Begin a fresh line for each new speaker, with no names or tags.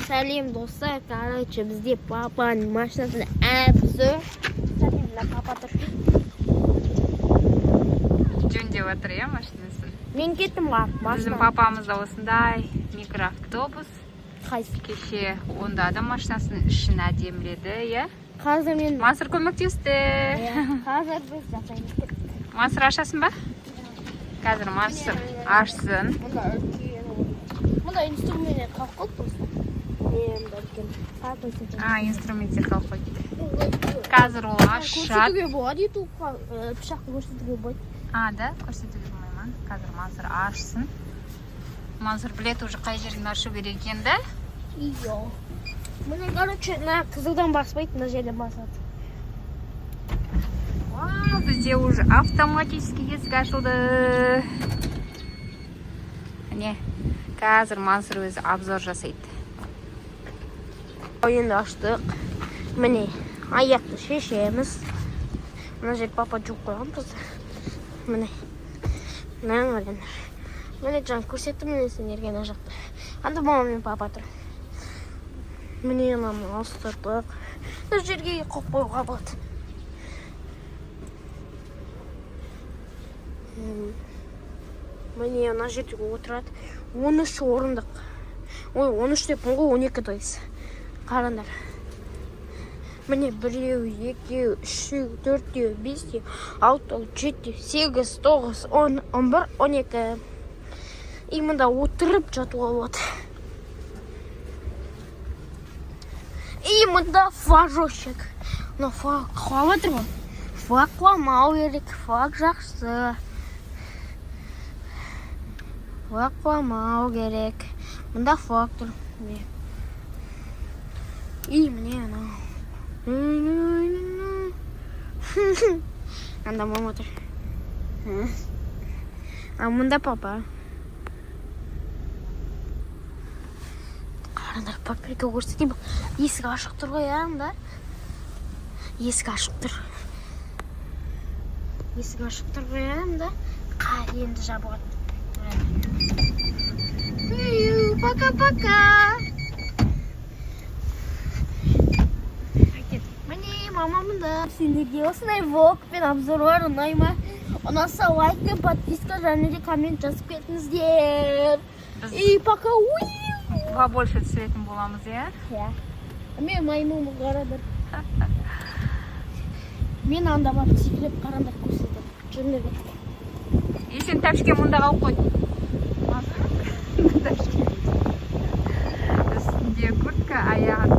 Сәлем, достар. Короче, бізде папаның машинасында обзор. Кстати, мына папа тұр.
Жөндеп жатыр, иә, машинасын.
Мен кеттім ғой.
Біздің
Машина.
папамызда осындай микроавтобус.
Қайсы?
Кеше онда да машинасының ішін әдеміледі, иә.
Қазір мен.
Мансұр көмектесті.
Иә, қазір біз жасаймыз.
Мансұр, ашасың ба? Қазір Мансұр ашсын.
Мұнда үлкен. Мұнда инструменттер қалып қалды просто. Мен мында үлкен. Папа көрсетемін.
А, инструменттер қалып қойды. Қазір ол ашады.
Көрсетуге болады ютубқа, пышақты көрсетуге болады.
А, да, көрсетуге болмай ма? Қазір Мансұр ашсын. Мансұр біледі уже қай жерден ашу керек екенін, да?
Иә. Міне, короче, мына қызылдан баспайды, мына жерден басады.
Вау, бізде уже автоматически есік ашылды. Міне, қазір Мансұр өзі обзор жасайды.
Енді аштық. Міне, аяқты шешеміз. Мына жер папа жуып қойған просто. Міне. Мынаны қараңдар. Міне, жаңа көрсеттім міне сендерге ана жақта. Анда мама мен папа тұр. Міне, мынаны ауыстырдық. Мына жерге қойып қоюға болады. Міне, мына жерде отырады. 13 орындық. Ой, 13 деппін ғой, 12, то есть. Қараңдар. Міне, біреу, екеу, үшеу, төртеу, бесеу, алтау, жетеу, сегіз, тоғыз, 10, 11, 12. И мында отырып жатуға болады. И мында флажочек. Мына флаг құлап жатыр ғой. Флаг құламау керек, флаг жақсы. Флаг құламау керек. Мында флаг тұр. Міне. И міне анау. Анда мама тұр. А мында папа. Қараңдар, паприка көрсетейін ба? Есік ашық тұр ғой, иә, анда. Есік ашық тұр. Есік ашық тұр ғой, иә, анда. Енді жабылады. Пока-пока. Міне, мама мында. Сендерге осындай влог пен обзорлар ұнай ма? Ұнаса, лайк пен подписка және де коммент жазып кетіңіздер.
Біз
И пока. Уи!
Побольше түсіретін боламыз, иә?
Иә. Мен маймылмын, қараңдар. Мен анда барып секіріп, қараңдар, көрсетемін. Жүріңдер, кеттік.
И сен тәпішке мұнда қалып қойдың. Тәпішке. Үстінде куртка, аяғында